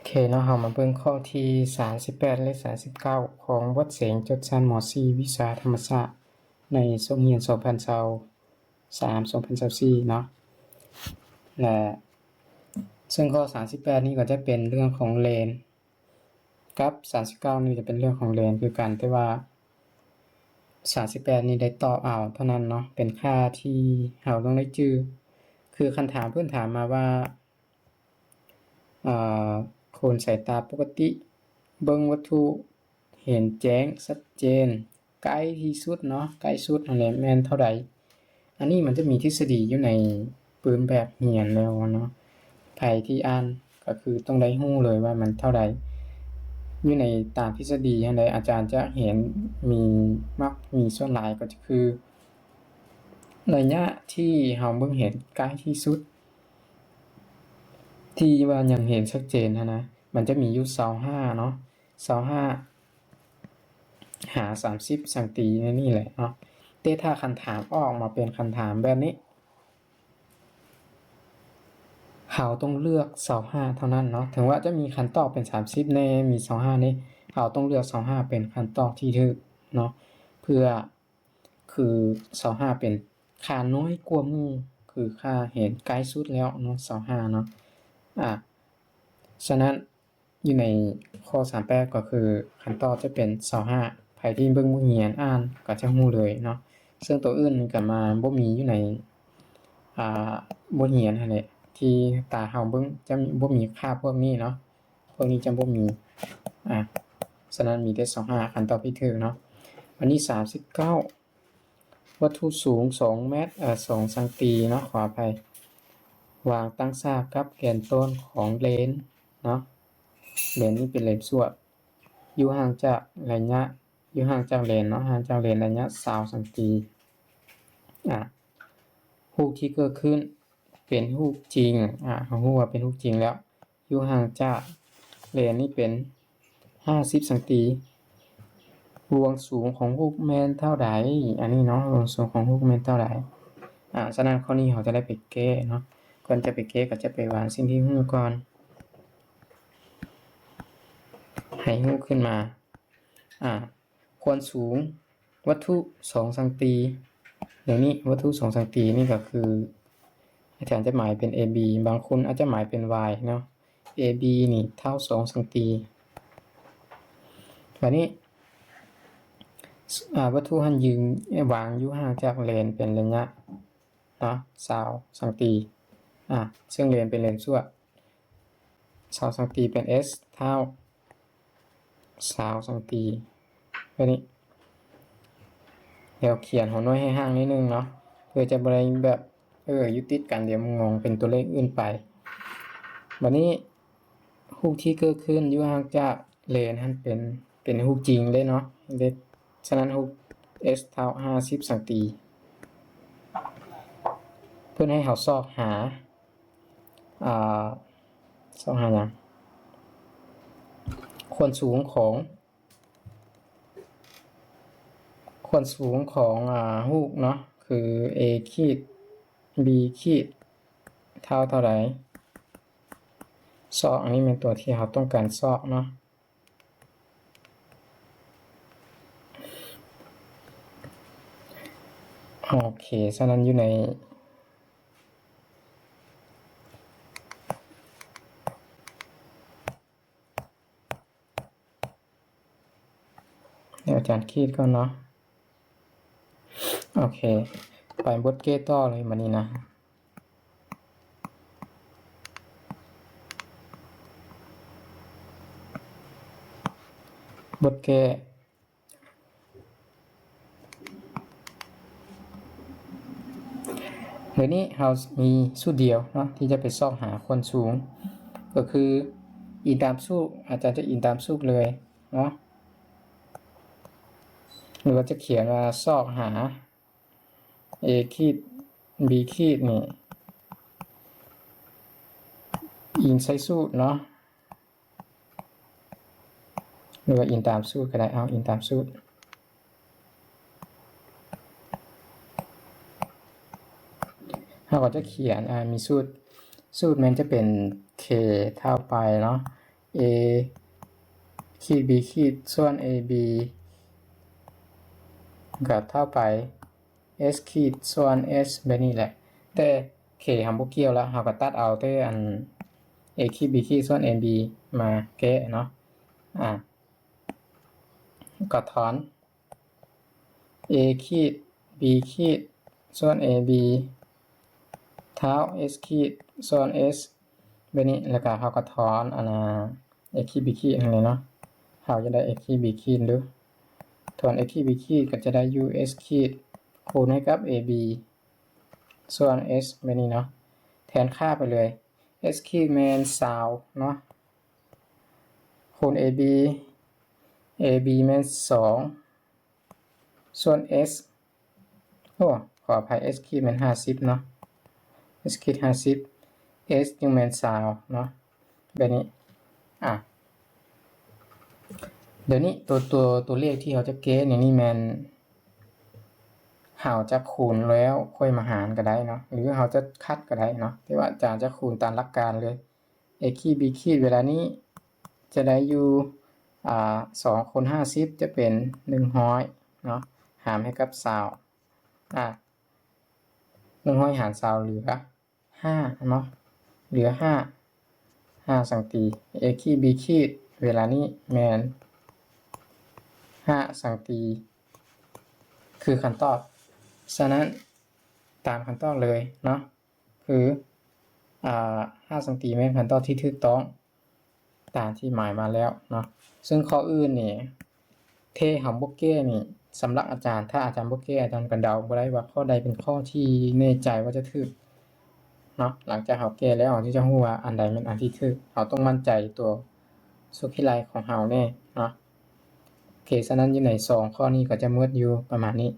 ເຄເນາະ, ເຮົາມາເບິ່ງຂໍ້ທີສາມສິບແປດ ແລະ ສາມສິບເກົ້າ ຂອງບົດເສັງຈົບຊັ້ນ ມໍສີ່ ວິຊາທຳມະຊາດ ໃນສົກຮຽນ ສອງພັນຊາວສາມ ສອງພັນຊາວສີ່ເນາະ ແລະ ເຊິ່ງຂໍ້ສາມສິບແປດນີ້ກໍຈະເປັນເລື່ອງຂອງເລນ ກັບສາມສິບເກົ້ານີ້ຈະເປັນເລື່ອງຂອງເລນຄືກັນ, ແຕ່ວ່າສາມສິບແປດນີ້ໄດ້ຕອບເອົາເທົ່ານັ້ນເນາະ, ເປັນຄ່າທີ່ເຮົາຕ້ອງໄດ້ຈື່. ຄືຄັນຖາມເພິ່ນຖາມມາວ່າ ເອີ ຄົນສາຍຕາປົກກະຕິເບິ່ງວັດຖຸເຫັນແຈ້ງຊັດເຈນ ໃກ້ທີ່ສຸດເນາະ, ໃກ້ສຸດຫັ້ນແຫຼະແມ່ນເທົ່າໃດ? ອັນນີ້ມັນຈະມີທິດສະດີຢູ່ໃນປຶ້ມແບບຮຽນແລ້ວເນາະ, ໃຜທີ່ອ່ານກໍຄືຕ້ອງໄດ້ຮູ້ເລີຍວ່າມັນເທົ່າໃດ. ຢູ່ໃນຕາມທິດສະດີຫັ້ນແຫຼະ ອາຈານຈະເຫັນມີມັກມີສ່ວນຫຼາຍກໍຈະຄື ໄລຍະທີ່ເຮົາເບິ່ງເຫັນໃກ້ທີ່ສຸດ ທີ່ວ່າຍັງເຫັນຊັດເຈນຫັ້ນນະ ມັນຈະມີຢູ່ຊາວຫ້າເນາະ, ຊາວຫ້າຫາສາມສິບຊັງຕີໃນນີ້ແຫຼະເນາະ. ແຕ່ຖ້າຄັນຖາມອອກມາເປັນຄັນຖາມແບບນີ້ ເຮົາຕ້ອງເລືອກຊາວຫ້າເທົ່ານັ້ນເນາະ. ເຖິງວ່າຈະມີຄຳຕອບເປັນສາມສິບແດ່ ມີຊາວຫ້າແດ່ ເຮົາຕ້ອງເລືອກຊາວຫ້າເປັນຄຳຕອບທີ່ຖືກເນາະ, ເພື່ອ ຄືຊາວຫ້າເປັນຄ່ານ້ອຍກວ່າໝູ່ ຄືຄ່າເຫັນໃກ້ສຸດແລ້ວເນາະ ຊາວຫ້າເນາະ. ອາ ສະນັ້ນຢູ່ໃນຂໍ້ສາມແປດກໍຄືຄຳຕອບຈະເປັນຊາວຫ້າ, ໃຜທີ່ເບິ່ງບົດຮຽນອ່ານກໍຈະຮູ້ເລີຍເນາະ. ເຊິ່ງໂຕອື່ນນີ້ກໍມາບໍ່ມີຢູ່ໃນ ອາ ບົດຮຽນຫັ້ນແຫຼະ, ທີ່ຕາເຮົາເບິ່ງຈະບໍ່ມີຄ່າພວກນີ້ເນາະ. ພວກນີ້ຈະບໍ່ມີ ອາ ສະນັ້ນມີແຕ່ຊາວຫ້າ ຄຳຕອບທີ່ຖືກເນາະ. ບາດນີ້ສາມສິບເກົ້າ ວັດຖຸສູງສອງແມັດ ເອີ ສອງຊັງຕີເນາະ, ຂໍອະໄພ, ວາງຕັ້ງສາກກັບແກນຕົ້ນຂອງເລນເນາະ, ເລນນີ້ເປັນເລນສວດ ຢູ່ຫ່າງຈາກໄລຍະ ຢູ່ຫ່າງຈາກເລນເນາະ, ຫ່າງຈາກເລນໄລຍະຊາວຊັງຕີ. ອາ ຮູບທີ່ເກີດຂຶ້ນເປັນຮູບຈິງ, ອາ ເຮົາຮູ້ວ່າເປັນຮູບຈິງແລ້ວ. ຢູ່ຫ່າງຈາກເລນນີ້ເປັນຫ້າສິບຊັງຕີ. ລວງສູງຂອງຮູບແມ່ນເທົ່າໃດ? ອັນນີ້ເນາະ, ລວງສູງຂອງຮູບແມ່ນເທົ່າໃດ? ອາ ສະນັ້ນຂໍ້ນີ້ເຮົາຈະໄດ້ໄປແກ້ເນາະ. ກ່ອນຈະໄປແກ້ກໍຈະໄປວາງສິ່ງທີ່ຮູ້ກ່ອນ. ໃຫ້ຮູບຂຶ້ນມາ. ອາ ຄວນສູງວັດຖຸສອງຊັງຕີ. ດຽວນີ້ວັດຖຸສອງຊັງຕີນີ້ກໍຄື ອາຈານຈະໝາຍເປັນ ເອ ບີ, ບາງຄົນອາດຈະໝາຍເປັນ ວາຍ ເນາະ. ເອ ບີ ນີ້ເທົ່າສອງຊັງຕີ. ບາດນີ້ ອາ ວັດຖຸຫັ້ນຢືນ ວາງຢູ່ຫ່າງຈາກເລນເປັນໄລຍະ ເນາະ ຊາວຊັງຕີ. ອາ ເຊິ່ງເລນເປັນເລນສວດ ຊາວຊັງຕີເປັນ S ເທົ່າຊາວຊັງຕີ ແບບນີ້. ດຽວຂຽນຫົວໜ່ວຍໃຫ້ຫ່າງນິດໜຶ່ງເນາະ ເພື່ອຈະບໍ່ໄດ້ແບບ ເອີ ຢູ່ຕິດກັນ ດຽວມັນງົງເປັນຕົວເລກອື່ນໄປ. ບາດນີ້ ຮູບທີ່ເກີດຂຶ້ນຢູ່ຫ່າງຈາກເລນຫັ້ນເປັນ ເປັນຮູບຈິງເດ້ເນາະ ເດ້. ສະນັ້ນຮູບ S ເທົ່າຫ້າສິບຊັງຕີ. ເພິ່ນໃຫ້ເຮົາຊອກຫາ ອາ ຊອກຫາຫຍັງ? ຄວນສູງຂອງ ຄວນສູງຂອງ ອາ ຮູບເນາະ ຄື A ຂີດ B ຂີດ ເທົ່າເທົ່າໃດ? ຊອກ ອັນນີ້ແມ່ນຕົວທີ່ເຮົາຕ້ອງການຊອກເນາະ. ໂອເຄ ສະນັ້ນຢູ່ໃນ ດຽວອາຈານຂີດກ່ອນເນາະ. ໂອເຄ ໄປບົດແກ້ຕໍ່ເລີຍບາດນີ້ນະ. ບົດແກ້ ດຽວນີ້ເຮົາມີສູດດຽວເນາະ ທີ່ຈະໄປຊອກຫາຄວນສູງ ກໍຄືອີງຕາມສູດ, ອາຈານຈະອີງຕາມສູດເລີຍເນາະ ຫຼືວ່າຈະຂຽນວ່າຊອກຫາ A ຂີດ B ຂີດນີ້ ອີງໃສ່ສູດເນາະ. ຫຼືວ່າອີງຕາມສູດກໍໄດ້ ເອົາ ອີງຕາມສູດ ເຮົາກໍຈະຂຽນ ອາ ມີສູດ ສູດແມ່ນຈະເປັນ K ເທົ່າໄປເນາະ A ຂີດ B ຂີດ ສ່ວນ A B ກໍເທົ່າໄປ S ຂີດ ສ່ວນ S ແບບນີ້ແຫຼະ. ແຕ່ K ເຮົາບໍ່ກ່ຽວລະ ເຮົາກໍຕັດເອົາແຕ່ອັນ A ຂີດ B ຂີດ ສ່ວນ A B ມາແກ້ເນາະ. ອາ ກໍຖອນ A ຂີດ B ຂີດ ສ່ວນ A B ເທົ່າ S ຂີດ ສ່ວນ S ແບບນີ້. ແລ້ວກໍເຮົາກໍຖອນອັນນ່າ A ຂີດ B ຂີດຫັ້ນເນາະ. ເຮົາຈະໄດ້ A ຂີດ B ຂີດດູ ຖອນ A ຂີດ B ຂີດ ກໍຈະໄດ້ຢູ່ S ຂີດ ຄູນໃຫ້ກັບ A B ສ່ວນ S ແບບນີ້ເນາະ. ແທນຄ່າໄປເລີຍ S ຂີດແມ່ນຊາວເນາະ ຄູນ A B A B ແມ່ນສອງ ສ່ວນ S ໂອ້ ຂໍອະໄພ S ຂີດແມ່ນຫ້າສິບເນາະ S ຂີດຫ້າສິບ S ຈຶ່ງແມ່ນຊາວເນາະ ແບບນີ້. ອາ ດຽວນີ້ຕົວ ຕົວ ຕົວເລກທີ່ເຮົາຈະແກ້ໃນນີ້ແມ່ນ ເຮົາຈະຄູນແລ້ວຄ່ອຍມາຫານກໍໄດ້ເນາະ ຫຼືເຮົາຈະຄັດກໍໄດ້ເນາະ ແຕ່ວ່າອາຈານຈະຄູນຕາມຫຼັກການເລີຍ A ຂີດ B ຂີດ ເວລານີ້ຈະໄດ້ຢູ່ ອາ ສອງຄູນຫ້າສິບ ຈະເປັນໜຶ່ງຮ້ອຍເນາະ ຫານໃຫ້ກັບຊາວ ອາ ໜຶ່ງຮ້ອຍຫານຊາວເຫຼືອຫ້າເນາະ ເຫຼືອຫ້າ ຫ້າສັງຕີ. A ຂີດ B ຂີດ ເວລານີ້ແມ່ນຫ້າສັງຕີ ຄືຄຳຕອບ. ສະນັ້ນ ຕາມຄຳຕອບເລີຍເນາະ ຄື ອາ ຫ້າສັງຕີແມ່ນຄຳຕອບທີ່ຖືກຕ້ອງຕາມທີ່ໝາຍມາແລ້ວເນາະ. ເຊິ່ງຂໍ້ອື່ນນີ້ ເທເຮົາບໍ່ແກ້ນີ້ ສຳລັບອາຈານ ຖ້າອາຈານບໍ່ແກ້ ອາຈານກໍເດົາບໍ່ໄດ້ວ່າຂໍ້ໃດເປັນຂໍ້ທີ່ແນ່ໃຈວ່າຈະຖືກເນາະ. ຫຼັງຈາກເຮົາແກ້ແລ້ວ ເຮົາຈຶ່ງຈະຮູ້ວ່າອັນໃດແມ່ນອັນທີ່ຖືກ. ເຮົາຕ້ອງໝັ້ນໃຈຕົວສູດຄິດໄລ່ຂອງເຮົາແນ່ເນາະ. ໂອເຄ ສະນັ້ນຢູ່ໃນສອງຂໍ້ນີ້ກໍຈະໝົດຢູ່ປະມານນີ້.